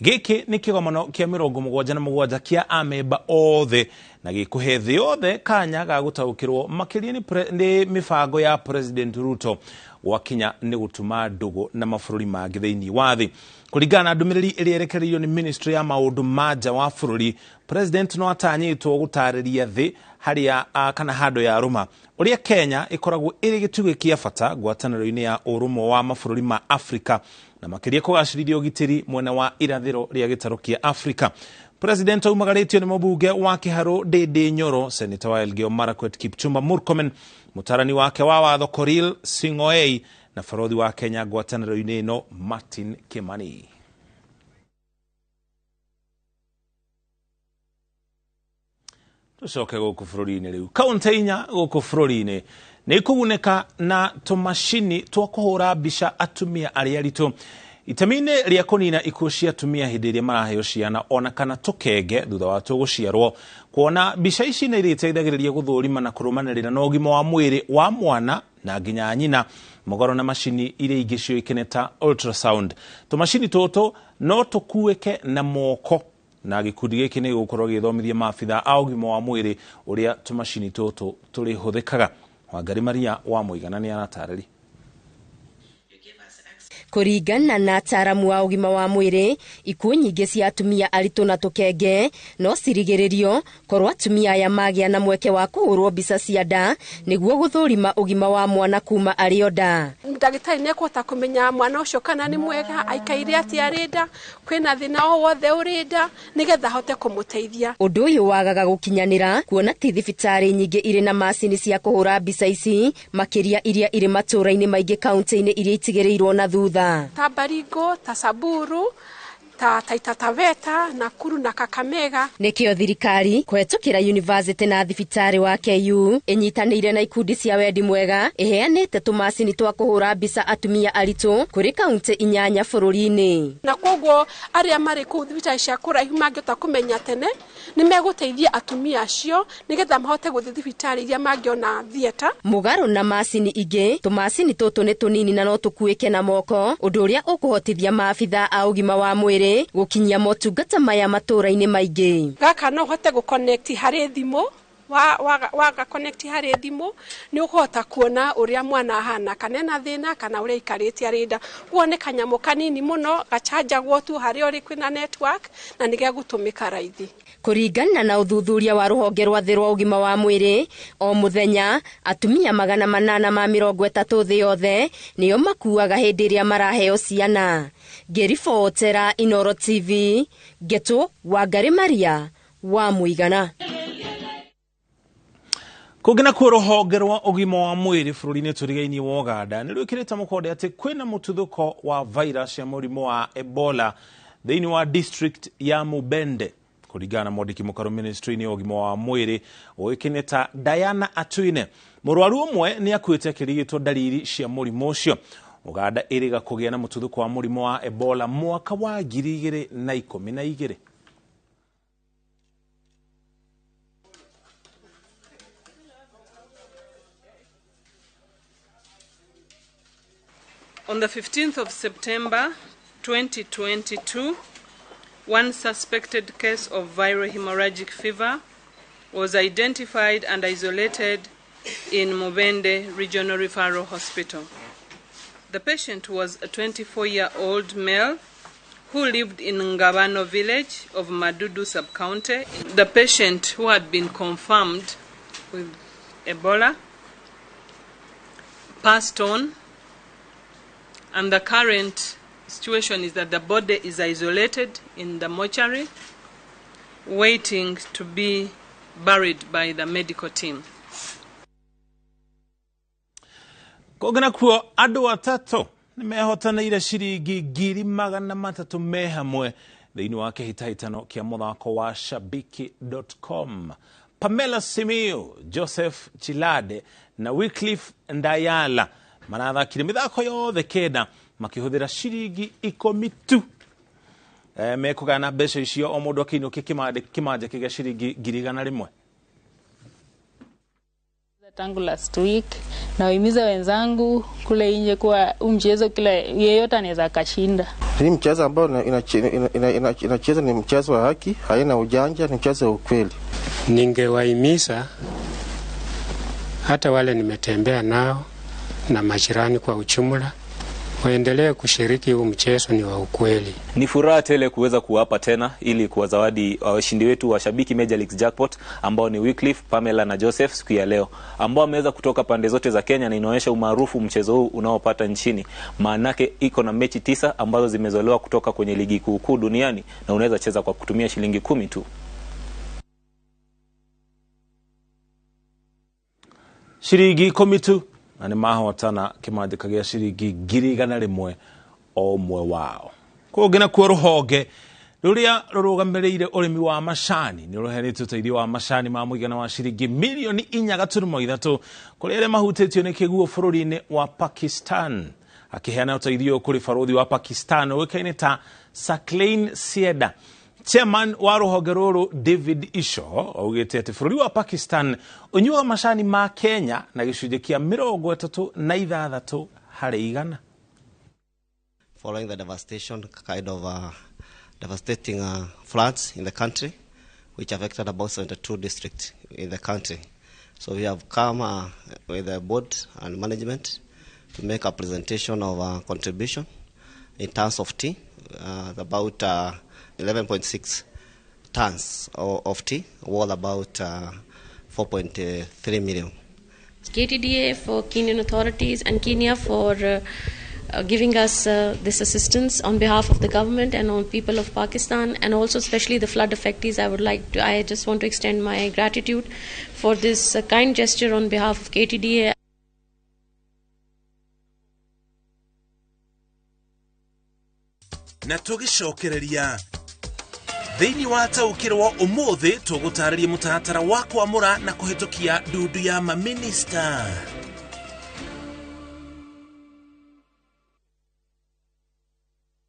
Gĩkĩ nĩ kĩgomano kĩa 77 kĩa amemba othe na gĩkũhe thĩ yothe kanya ga gũtaũkĩrwo makĩria nĩ mĩbango ya President Ruto gwakinya nĩ gũtuma ndũgũ na mabũrũri mangĩ thĩinĩ wa thĩ. Kũringana na ndũmĩrĩri ĩrĩa ĩrekereirio nĩ Ministry ya maũndũ ma nja wa bũrũri, President no atanyĩtwo gũtarĩria thĩ harĩa kana handũ ya rũma ũrĩa Kenya ĩkoragwo ĩrĩ gĩtugĩ kĩa bata ngwatanĩro-inĩ ya ũrũmwe wa mabũrũri ma Afrika na makĩria kũgacĩrithia ũgitĩri mwena wa irathĩro rĩa gĩtarũ kĩa Afrika. President aumagarĩtio nĩ mũbunge wa Kĩharũ Ndĩndĩ Nyoro, Seneta wa Elgeyo Marakwet Kipchumba Murkomen, mũtarani wake wa watho Korir Sing'oei na barothi wa Kenya ngwatanĩro-inĩ ĩno Martin Kimani. Tucoke gũkũ bũrũri-inĩ rĩu. Kaũntĩ inya gũkũ bũrũri-inĩ nĩ ikũgunĩka na tũmacini twa kũhũra mbica atumia arĩa aritũ itemi-inĩ rĩa kũnina ikuũ cia atumia hĩndĩ ĩrĩa maraheo ciana ona kana tũkenge thutha wa tuo gũciarwo. Kuona mbica ici nĩ irĩteithagĩrĩria gũthũrima na kũrũmanĩrĩra na ũgima wa mwĩrĩ wa mwana na nginya nyina mũgarũ na macini iria ingĩ ciũĩkaine ta ultrasound. Tũmacini tũtũ no tũkuĩke na moko na gĩkundi gĩkĩ nĩ gĩgũkorwo gĩgĩthomithia maabitha a ũgima wa mwĩrĩ ũrĩa tũmacini tũtũ tũrĩhũthĩkaga. Wangari Maria wa Mũigana nĩ aratarĩria. Kũringana na ataaramu a ũgima wa mwĩrĩ, ikuũ nyingĩ cia atumia aritũ na tũkenge no cirigĩrĩrio korwo atumia aya magĩa na mweke wa kũhũrwo mbica cia nda nĩguo gũthũrima ũgima wa mwana kuma arĩ o nda. Ndagĩtarĩ nĩ ekũhota kũmenya mwana ũcio kana nĩ mwega, aikaire atĩa arĩ nda, kwĩna thĩna o wothe ũrĩ nda, nĩgetha ahote kũmũteithia. Ũndũ ũyũ wagaga gũkinyanĩra kuona ti thibitarĩ nyingĩ irĩ na macini cia kũhũra mbica ici, makĩria iria irĩ matũũra-inĩ maingĩ kaunti-inĩ iria itigĩrĩirwo na thutha. Ta Baringo, ta Samburu, ta Taita Taveta, Nakuru na Kakamega. Nĩkĩo thirikari kũhetũkĩra university na thibitarĩ wa KU ĩnyitanĩire na ikundi cia wendi mwega ĩheanĩte tũmacini twa kũhũra mbica atumia aritũ kũrĩ kaunti 8 bũrũri-inĩ. Na koguo arĩa marĩ kũu thibitarĩ cia kũraihu mangĩhota kũmenya tene nĩ megũteithia atumia acio nĩgetha mahote gũthiĩ thibitarĩ iria mangĩona theatre. Mũgarũ na macini ingĩ, tũmacini tũtũ nĩ tũnini na no tũkuĩke na moko, ũndũ ũrĩa ũkũhotithia maabitha a ũgima wa mwĩrĩ gũkinyia motungata maya matũũra-inĩ maingĩ. Gaka no ũhote gũconnect harĩ thimũ, waga connect harĩ thimũ nĩ ũkũhota kuona ũrĩa mwana ahana, kana ena thĩna kana ũrĩa aikarĩte arĩ nda. Koguo nĩ kanyamũ kanini mũno gachanjagwo tu harĩa ũrĩ kwĩna network na nĩ gegũtũmĩka raithi. Kũringana na ũthuthuria wa rũhonge rwa thĩ rwa ũgima wa mwĩrĩ, o mũthenya atumia 830 thĩ yothe nĩo makuaga hĩndĩ ĩrĩa maraheo ciana. Ngĩribotera Inooro TV, Ngeto Wangari Maria wa Mũigana. Kũngĩ nakuo rũhonge rwa ũgima wa mwĩrĩ bũrũri-inĩ tũrigainie wa Uganda nĩ rwĩkĩrĩte mũkonde atĩ kwĩna mũtuthũko wa virus ya mũrimũ wa Ebola thĩinĩ wa district ya Mubende. Kũringana na mwandĩki mũkaru ministry-inĩ ya ũgima wa mwĩrĩ ũĩkaine ta Diana Atwine, mũrwaru ũmwe nĩ akuĩte akĩrigitwo ndariri cia mũrimũ ũcio. Uganda ĩrĩga kũgĩa na mũtuthũko wa mũrimũ wa Ebola mwaka wa 2012. On the 15th of September 2022, one suspected case of viral hemorrhagic fever was identified and isolated in Mubende Regional Referral Hospital. The patient was a 24-year-old male who lived in Ngabano village of Madudu sub-county. The patient, who had been confirmed with Ebola, passed on, and the current situation is that the body is isolated in the mortuary, waiting to be buried by the medical team. Kũngĩ nakuo andũ atatũ nĩmehotanĩire ciringi 300,000 me hamwe thĩinĩ wa kĩhĩtahĩtano kĩa mũthako wa shabiki.com. Pamela Simiyu, Joseph Chilade na Wycliffe Ndayala marathakire mĩthako yothe 9 makĩhũthĩra ciringi 10 tu. Mekũgana mbeca icio o mũndũ akĩinũkia kĩmanja kĩgĩa ciringi 100,000. Tangu last week Nawahimiza wenzangu kule nje kuwa huu mchezo kila yeyote anaweza akashinda. Hii mchezo ambao inacheza ni mchezo wa haki, haina ujanja, ni mchezo wa ukweli. Ningewahimiza hata wale nimetembea nao na majirani kwa ujumla waendelee kushiriki huu mchezo, ni wa ukweli. Ni furaha tele kuweza kuwapa tena ili kuwazawadi washindi wetu wa Shabiki Major Leagues Jackpot ambao ni Wycliffe, Pamela na Joseph siku ya leo, ambao wameweza kutoka pande zote za Kenya, na inaonyesha umaarufu mchezo huu unaopata nchini. Maanake iko na mechi 9 ambazo zimezolewa kutoka kwenye ligi kuu kuu duniani, na unaweza cheza kwa kutumia shilingi 10 tu. Shilingi 10 tu na nĩ mahotana kĩmanjĩka gĩa ciringi 100,000 o ũmwe wao. Kũngĩ nakuo rũhonge rũrĩa rũrũgamĩrĩire ũrĩmi wa macani nĩ rũheanĩte ũteithio wa macani ma mũigana wa ciringi milioni 4.3 kũrĩ arĩa mahutĩtio nĩ kĩguũ bũrũri-inĩ wa Pakistan. Akĩheana ũteithio kũrĩ barũthi wa Pakistan ũĩkaine ta Saqlain Sieda, chairman wa rũhonge rũrũ David Isho augĩte atĩ bũrũri wa Pakistan ũnyuaga macani ma Kenya na gĩcunjĩ kĩa 36 harĩ igana. Following the devastation, kind of devastating floods in the country, which affected about 72 districts in the country. So we have come with the board and management to make a presentation of our contribution in terms of tea, about 11.6 tons of tea, worth about 4.3 million. KTDA for Kenyan authorities and Kenya for giving us this assistance on behalf of the government and on people of Pakistan, and also especially the flood affectees. I just want to extend my gratitude for this kind gesture on behalf of KTDA. Na tũgĩcokereria thĩinĩ wa taũkĩrwo ũmũthĩ tũgũtarĩria mũtaratara wa kwamũra na kũhĩtũkia ndundu ya maminista.